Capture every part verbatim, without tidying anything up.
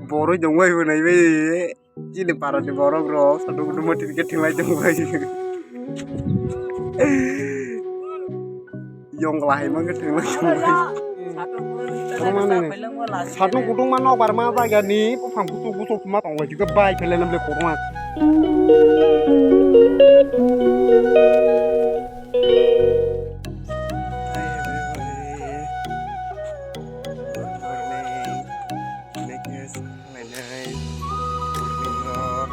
Boroi dongbai bo naibai. Chini parani borok rok satung kutung mati ke thinglai tongbai. Yongla hai mangke thinglai tongbai. Satung kutung ma nokbar ma jaga ni buphang butuk butuk ma tonglai juga bai phele namle korma. Hi everybody. Good morning. Nekes lainai. Morning rok.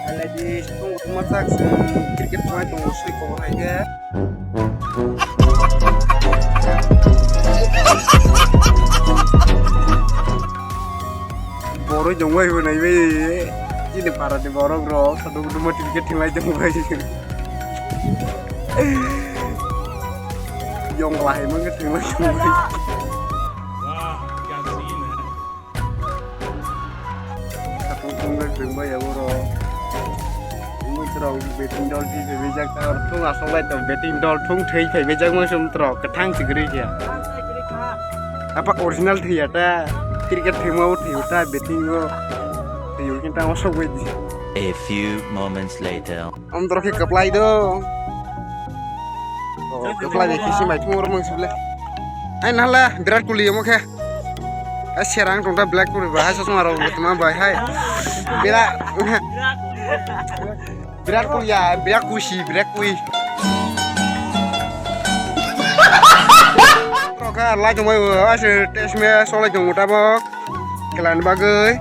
Already sung sung ma tak sung cricket thwngwi tongo swi kok hai khe. Boroi dongbai bo naibai. Chini parani borok rok satung kutung mati ke thinglai tongbai. Yongla hai mangke thinglai tongbai. Satung thung rok thung bai abo rok. Umui rok betting dol thwi phaibai jak ta oro thung asok lai tong betting dol thung thwi phaibai jak mosum rok kwthang si kwrwi khe. Apa original thwi ya ta cricket thwima o thwi ta betting o thwi o kinta asok bai di. A few moments later. Om dorok khe kwplai do. Oh, kwplai de kisi mai thung oro mangsi ble. Ai nahale Virat Kohli omo khe. Ai serang tongta Black Kohli ba hai sosma rok tuma bai hai. Virat Virat Kohli ya, Virat Kohli, Virat Kohli. Rokha lai tongbai o ase test match solai tongo tabok. Khelani bagwi.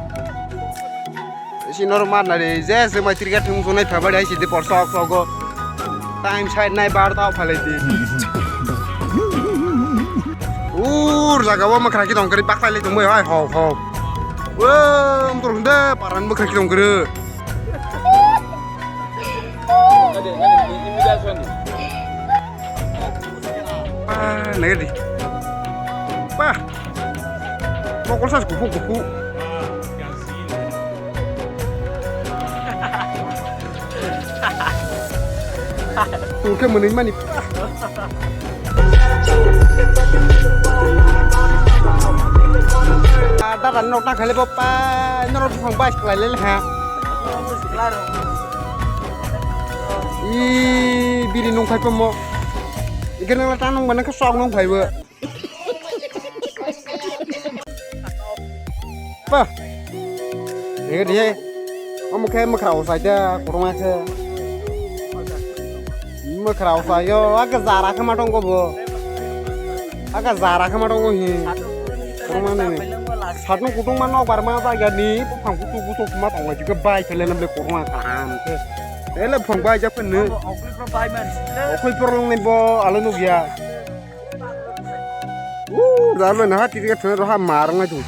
Isi norok mar nari je se mai cricket thung thunai phabari hai sidi por sok sogo. Time side nai bar tao phalai di. Ur jaga o makhra ki tong kari baklai lai tong bai hai ho ho. Wo motor hunde paran makhra ki tong kari. Ah, nai di. Wah. Mokol sas kupu kupu. Tungke mwnwi mani. Dada nok na khale bo pa norok bufang bai khlai le ha. I biri nung khai pomo. Ikhe nang ta nung ba nang khe sok nung phai bo. Pa. Dege dege. Omo khe mwkhra usai da, kwrwngma khe. Mwkhra usai yo, ake jara khe ma tongo bo. Ake jara khe ma tongo hi. Kwrwngma ni. Satno kutung ma nokbar ma jaga ni, buphang kutung kutung ma tongo, jikhe bai khe le nam le kwrwngma kaham khe. Ele buphang bai jak phano. Okhoi pro bai man. Okhoi pro long ni bo, alo nugya. Uuu, darle naha tiri ka thwna roha marang nai tu.